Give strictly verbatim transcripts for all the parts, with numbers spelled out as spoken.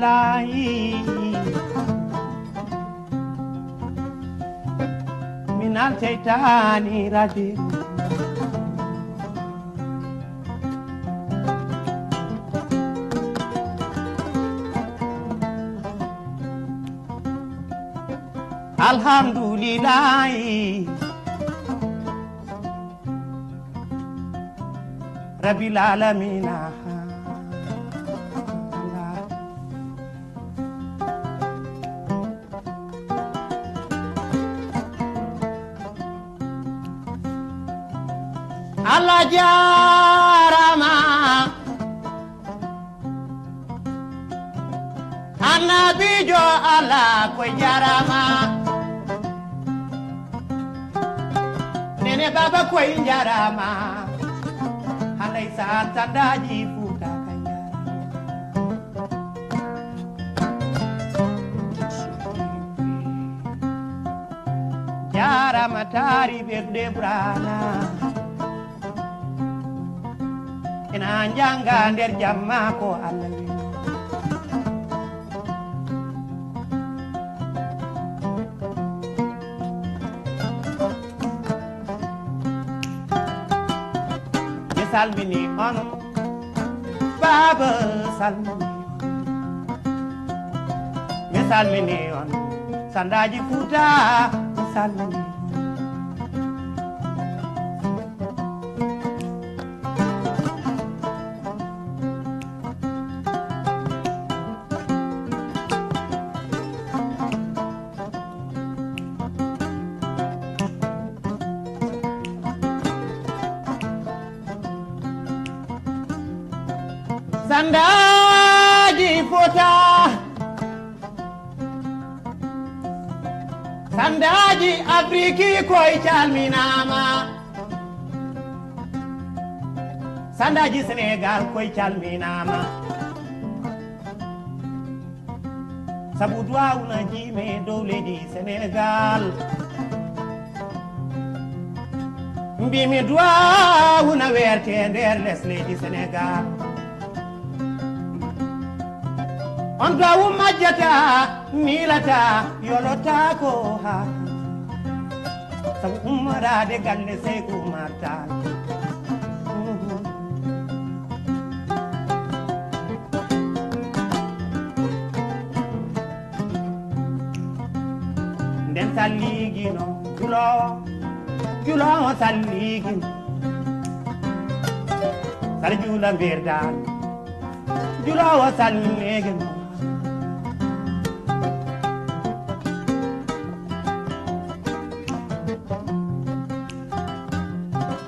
Layi. Minal seytaani rajiim. Alhamdulillahi Rabbil Alamina. Allah jaarama. Annabiijo Allah koy jaarama. Nene baba koy jaarama. Halay saan sandaaji Fuuta kay jaarama. Jaarama taari ɓerɗe brana. Ina njanga nder jamma ko Allah wi. Mi salmini on, baba salmini on. Mi salmini on, sandaaji Fuuta, mi salmini on. Sandaaji Fuuta. Sandaaji Afiriki koy calminaama. Sandaaji Senegaal koy calminaama. Sabu duwaawu na jiime dow leydi Senegaal. Mbimi duwaawu na weerte nder les leydi Senegaal. On duwaawu majjata, miilata, yolota ko ha. Sabu ummoraade galle Seyku Umar Taal. Nden salligino, juloowo, juloowo salligino. Sar juula mbirdan, juloowo salligino.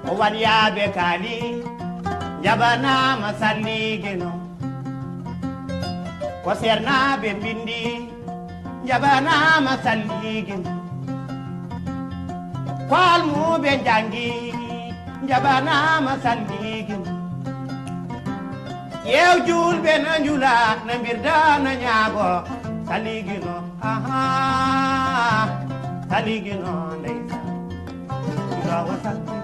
O waɗi yaabe kaali, njabanaama salligino. Ko seernaaɓe mbinndi, njabanaama salligino. Ko almuuɓe njanngi, njabanaama salligino. Yeew juulɓe na njula, na mbirda, na ñaago, salligino. Aha, salligino, ndeysaan. Njulaawo salligino.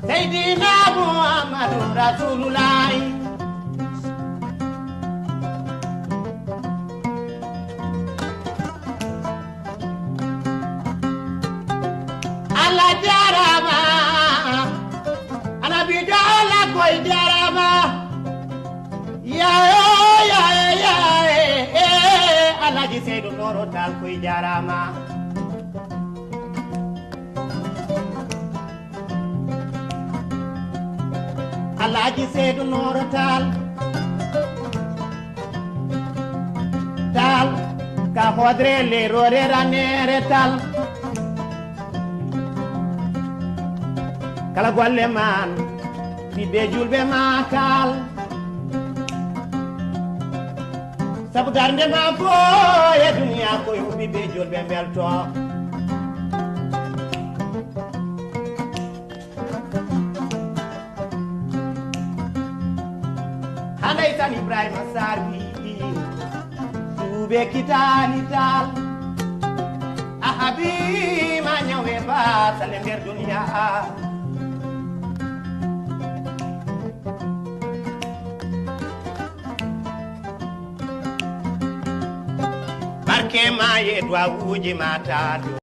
Seydina Muhammadu Rasulullahi. Allah jaarama. Annabiijo Allah koy jaarama. Yaye, yaye, yaye, eh, Alhaji Seydu Nooro Taal koy jaarama. Alhaji Seydu Nooro Taal. Taal. Hoodre leeroore raneere tal. Kala golle maan, ɓiɓɓe juulɓe maa kal. Sabu darnde maa fof e duniyaa ko yo ɓiɓɓe juulɓe mbelto. Handay tan Ibrahima Sarr wi'i, suuɓe kitaali tal, a haɓiima ñaw e baasal e nder duniyaa. Barke maa e duwawuuji maa taado.